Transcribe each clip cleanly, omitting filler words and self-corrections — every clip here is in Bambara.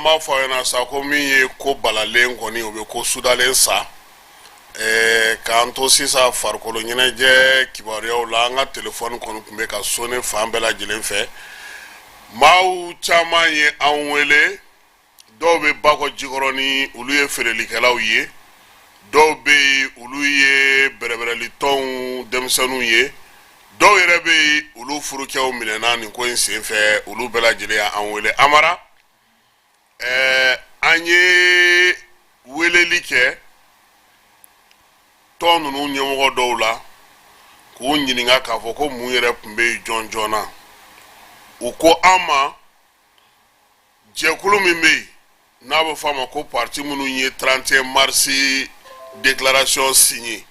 An b'a fɔ aw ɲɛna sa ko min ye ko balalen kɔni, o bɛ ko sudalen sa. K'an to sisan farikolo ɲɛnajɛ kibaruyaw la, an ka telefɔni kɔni tun bɛ ka sonner fan bɛɛ lajɛlen fɛ. Maaw caman ye an wele, dɔw bɛ Bakɔ Jikɔrɔni, olu ye feerelikɛlaw ye, dɔw bɛ yen, olu ye bɛrɛbɛrɛlitɔnw denmisɛnninw ye, dɔw yɛrɛ bɛ yen, olu furukɛw minɛna nin ko in senfɛ. Olu bɛɛ lajɛlen y'an wele. Amara, an ye weleli kɛ tɔn ninnu ɲɛmɔgɔ dɔw la k'u ɲininka k'a fɔ ko mun yɛrɛ tun bɛ yen jɔn joona. U ko an ma, jɛkulu min bɛ yen n'a bɛ fɔ a ma ko parti minnu ye 31 mars déclaration signé,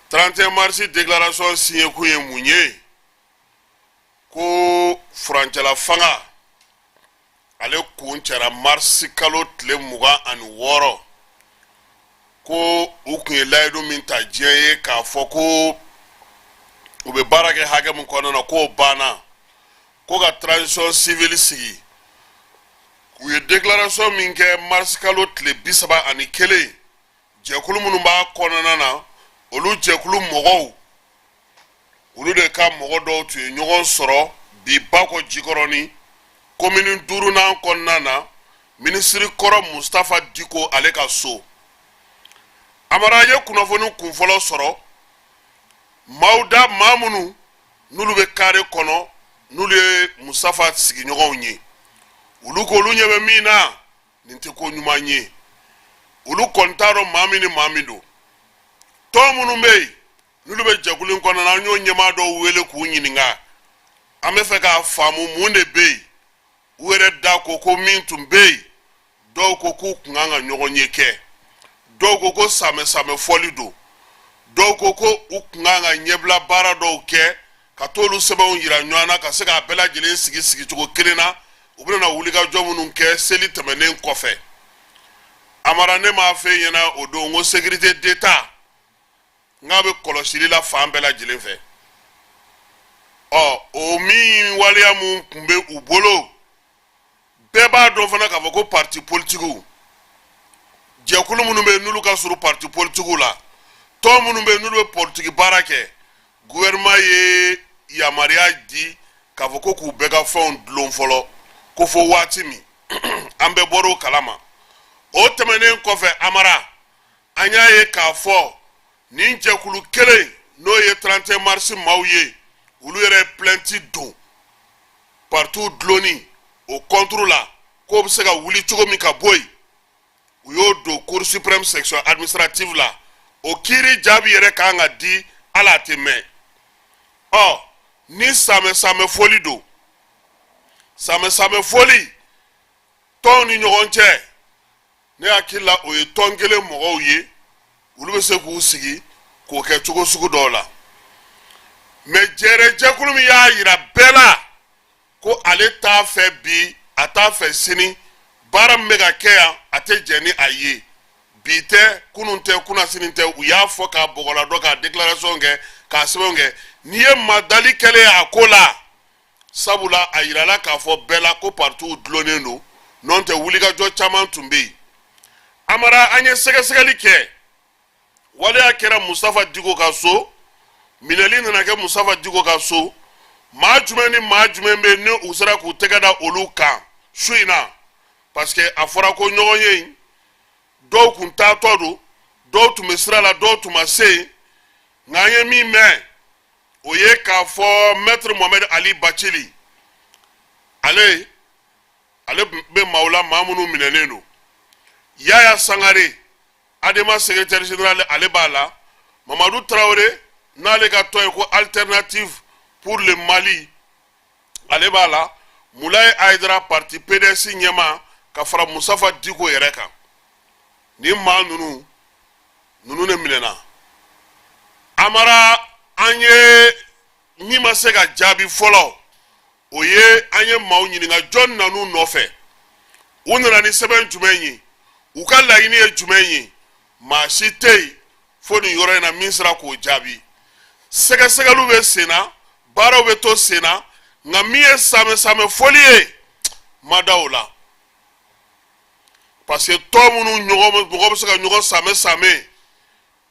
31 mars déclaration signé kun ye mun ye? Ko furancɛla fanga ale kuncɛra mars kalo tile 26, ko u tun ye layidu min ta diɲɛ ye k'a fɔ ko u bɛ baara kɛ hakɛ min kɔnɔna na, k'o banna, ko ka transition civile sigi. U ye déclaration min kɛ mars kalo tile 31, jɛkulu minnu b'a kɔnɔna na, olu jɛkulu mɔgɔw, olu de ka mɔgɔ dɔw tun ye ɲɔgɔn sɔrɔ bi Bakɔ Jikɔrɔni, komini duurunan kɔnɔna na, minisiri kɔrɔ Mustafa Diko ale ka so. Amara, ye kunnafoni kunfɔlɔ sɔrɔ maaw da, maa minnu n'olu bɛ kare kɔnɔ, n'olu ye Mustafa sigiɲɔgɔnw ye, olu ko olu ɲɛ bɛ min na, nin tɛ ko ɲuman ye. Olu kɔni t'a dɔn maa min ni maa min don. Tɔn minnu bɛ yen n'olu bɛ jɛkulu in kɔnɔna na, an y'o ɲɛmaa dɔw wele k'u ɲininka. An bɛ fɛ k'a faamu mun de bɛ yen. U yɛrɛ da ko ko min tun bɛ yen, dɔw ko k'u tun kan ka ɲɔgɔn ye kɛ, dɔw ko ko samɛ samɛ fɔli don, dɔw ko ko u tun kan ka ɲɛbila baara dɔw kɛ ka t'olu sɛbɛnw yira ɲɔgɔn na, ka se k'a bɛɛ lajɛlen sigi sigicogo kelen na, u bɛna wulikajɔ minnu kɛ seli tɛmɛnen kɔfɛ. Amara, ne m'a f'e ɲɛna o don ko sécurité d'État n'a bɛ kɔlɔsili la fan bɛɛ lajɛlen fɛ? Ɔ, o min waleya mun tun bɛ u bolo, bɛɛ b'a dɔn fana k'a fɔ ko parti politikiw, jɛkulu minnu bɛ yen n'olu ka surun parti politikiw la, tɔn minnu bɛ yen n'olu bɛ politiki baara kɛ, gouvernement ye yamaruya di k'a fɔ ko k'u bɛɛ ka fɛnw dulon fɔlɔ, ko fo waati min an bɛɛ bɔr'o kalama. O tɛmɛnen kɔfɛ, Amara, an y'a ye k'a fɔ nin jɛkulu kelen, n'o ye 31 mars maaw ye, olu yɛrɛ ye plainte don partiw dulonni o contre la, k'o bɛ se ka wuli cogo min ka bɔ yen. U y'o don Cour suprême section administrative la. O kiiri jaabi yɛrɛ kan ka di, ala a tɛ mɛn. Ɔ, ni samɛ samɛ fɔli don, samɛ samɛ fɔli tɔnw ni ɲɔgɔn cɛ, ne hakili la o ye tɔn kelen mɔgɔw ye, olu bɛ se k'u sigi k'o kɛ cogo sugu dɔw la. Mais jɛrɛ jɛkulu min y'a yira bɛɛ la ko ale t'a fɛ bi, a t'a fɛ sini, baara min bɛ ka kɛ yan, a tɛ jɛn ni a ye, bi tɛ, kunun tɛ, kunasini tɛ, u y'a fɔ k'a bɔgɔla dɔn, k'a déclaration kɛ, k'a sɛbɛnw kɛ. N'i ye madali kɛlen ye a ko la, sabula a yirala k'a fɔ bɛɛ la ko partiw dulonnen don, n'o tɛ wulikajɔ caman tun bɛ yen. Amara, an ye sɛgɛsɛgɛli kɛ, waleya kɛra Mustafa Diko ka so, minɛli nana kɛ Mustafa Diko ka so. Maa jumɛn ni maa jumɛn bɛ yen ni u sera k'u tɛgɛ da olu kan su in na? Parce que a fɔra ko ɲɔgɔn ye in, dɔw kun taatɔ don, dɔw tun bɛ sira la, dɔw tun ma se yen. Nka an ye min mɛn, o ye k'a fɔ maître Mohamed Ali Bacili, ale bɛ maaw la, maa minnu minɛnen don. Yaya Sangare, Adema secrétaire général, ale b'a la. Mamadu Tarawele, n'ale ka tɔn ye ko Alternative pour le Mali, ale b'a la. Mulaye Hayidara, parti PDS ɲɛmaa, ka fara Mustafa Diko yɛrɛ kan. Nin maa ninnu de minɛna. Amara, an ye min ma se ka jaabi fɔlɔ, o ye an ye maaw ɲininka jɔn nan'u nɔfɛ, u nana ni sɛbɛn jumɛn ye, u ka laɲini ye jumɛn ye. Maa si tɛ yen fo nin yɔrɔ in na min sera k'o jaabi. Sɛgɛsɛgɛliw bɛ sen na, baaraw bɛ to sen na, nka min ye samɛ samɛ fɔli ye, ma da o la. Parce que tɔn minnu ɲɔgɔn mɔgɔ bɛ se ka ɲɔgɔn samɛ samɛ,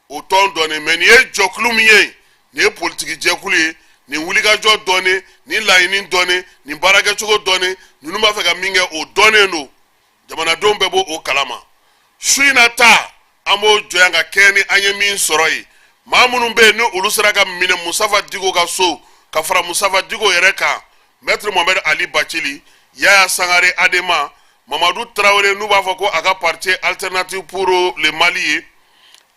o tɔn dɔnnen mais nin ye jɛkulu min ye, nin ye politiki jɛkulu ye, nin wulikajɔ dɔnnen, nin laɲini dɔnnen, nin baarakɛcogo dɔnnen, ninnu b'a fɛ ka min kɛ, o dɔnnen don, jamanadenw bɛɛ b'o o kalama. Su in na ta, an b'o jɔ yan ka kɛɲɛ ni an ye min sɔrɔ yen. Maa minnu bɛ yen ni olu sera ka minɛ Musafa Diko ka so ka fara Musafa Diko yɛrɛ kan, Maître Mohamed Ali Bacili, Yaya Sangare Adema, Mamadu Tarawele, n'u b'a fɔ ko a ka parti Alternative pour le Mali ye,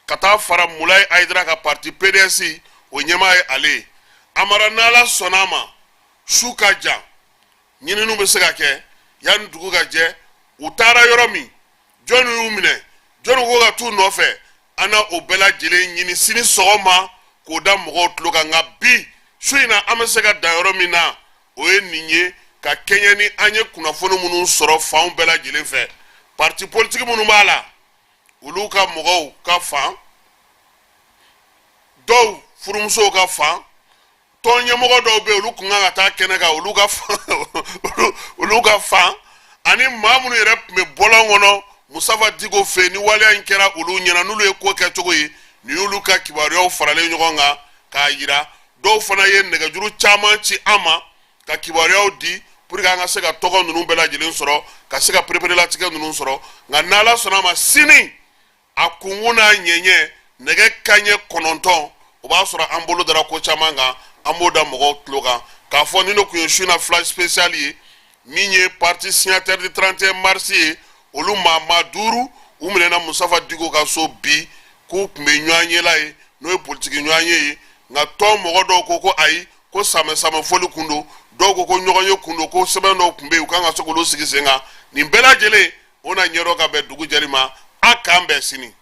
ka taa fara Mulayi Hayidara ka parti PDS, o ɲɛmaa ye ale ye. Amara, n'Ala sɔnna a ma, su ka jan, ɲininiw bɛ se ka kɛ yanni dugu ka jɛ. U taara yɔrɔ min, jɔnni y'u minɛ, jɔnni ko ka t'u nɔfɛ, an na o bɛɛ lajɛlen ɲini sini sɔgɔma k'o da mɔgɔw tulo kan. Nka bi su in na, an bɛ se ka dan yɔrɔ min na, o ye nin ye, ka kɛɲɛ ni an ye kunnafoni minnu sɔrɔ fanw bɛɛ lajɛlen fɛ, parti politique minnu b'a la, olu ka mɔgɔw ka fan, dɔw furumusow ka fan, tɔn ɲɛmɔgɔ dɔw bɛ yen, olu kun kan ka taa kɛnɛ kan, olu ka fan, ani maa minnu yɛrɛ tun bɛ bɔlɔn kɔnɔ Musafa Diko fɛ yen, ni waleya in kɛra olu ɲɛna, n'olu ye ko kɛcogo ye, nin y'olu ka kibaruyaw faralen ɲɔgɔn kan k'a yira. Dɔw fana ye nɛgɛjuru caman ci an ma ka kibaruyaw di pour que an ka se ka tɔgɔ ninnu bɛɛ lajɛlen sɔrɔ, ka se ka pereperelatigɛ ninnu sɔrɔ. Nka n'Ala sɔnna a ma, sini a kunkun n'a ɲɛɲɛ, nɛgɛ kanɲɛ 9, o b'a sɔrɔ an bolo dara ko caman kan, an b'o da mɔgɔw tulo kan k'a fɔ nin de tun ye su in na flash spécial ye. Min ye parti signataire du 31 mars ye, olu maa 5, u minɛna Musafa Diko ka so bi, k'u tun bɛ ɲɔgɔn la ye, n'o ye politiki ɲɔgɔn ye. Nka tɔn mɔgɔ dɔw ko ko ayi, ko samɛ samɛ fɔli kun don, dɔw ko ko ɲɔgɔn ye kun don, ko sɛbɛn dɔw tun bɛ yen, u kan ka se k'olu sigi sen kan. Nin bɛɛ lajɛlen, o na ɲɛdɔn ka bɛn dugu jɛli ma. A k'an bɛn sini.